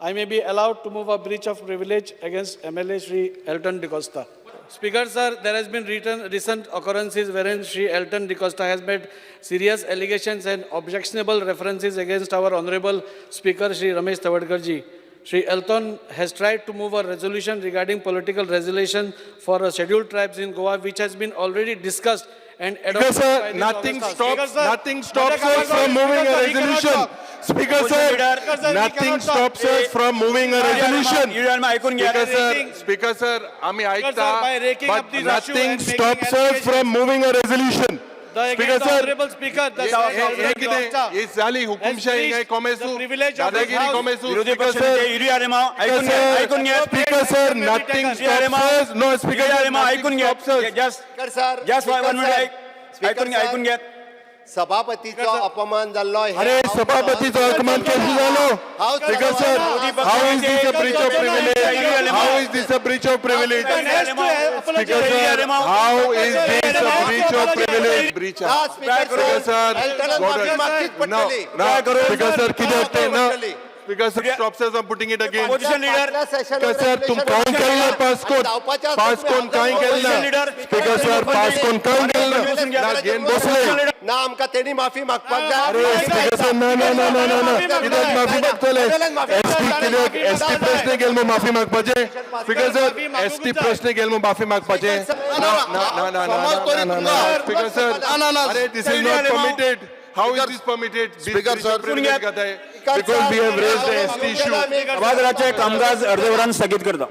I may be allowed to move a breach of privilege against MLA Shri Elton D'Costa. Speaker sir, there has been recent occurrences wherein Shri Elton D'Costa has made serious allegations and objectionable references against our Honorable Speaker Shri Ramesh Tawadkar ji. Shri Elton has tried to move a resolution regarding political resolution for scheduled tribes in Goa, which has been already discussed and adopted Speaker by sir, this nothing august house. stops, Speaker sir, nothing stops Madam us from Speaker, moving a sir, he cannot resolution. talk. Speaker sir, Speaker sir, he nothing cannot talk. stops us from moving a resolution. ऐकून घ्या. Speaker sir, Speaker sir, आम्ही ऐकता, sir, by raking but up this issue nothing and making stops us from moving a resolution. The Speaker against the sir, honorable speaker, the हे कितें ही जाली हुकुमशाही काय कोमेसू The privilege of this दादागिरी house. कोमेसू. विरोधी Speaker पक्ष sir, नेते युरी आलेमाव, ऐकून घ्या, ऐकून घ्या. Speaker sir, nothing stops us. No, Speaker Yuri sir, Alemao, nothing ऐकून घ्या. stops us. Just Speaker sir, just Speaker one minute. Sir, ऐक ऐकून घ्या, Speaker ऐकून घ्या. सभापतीचो अपमान जाल्लो हे अरे, सभापतीचो अपमान कसो जालो? Speaker sir, how is this a breach of privilege? How is this a breach of privilege? Speaker sir, how is this a breach of privilege? Breach. Speaker sir, no, no, Speaker sir, कितें तें ना? Speaker sir, stops us, I'm putting it again. Opposition leader. Speaker sir, तुम कांय केलें ना pass कोण? Pass कोण कांय केलें ना? Speaker sir, pass कोण कांय केलें ना? ना घेवन बसले. ना आमकां तेणी माफी मागपाक जाय. अरे स्पीकर सर, ना ना ना ना ना ना, कित्याक माफी मागतले? एसटी कित्याक एसटी प्रश्न गेल म्हूण माफी मागपाचें? स्पीकर सर, एसटी प्रश्न गेल म्हूण माफी मागपाचें? ना ना ना ना ना ना ना, स्पीकर सर, अरे this is not permitted. How is this permitted? Speaker sir, because we have raised the ST issue. सभागृहाचे कामकाज अर्धवरान स्थगीत करता.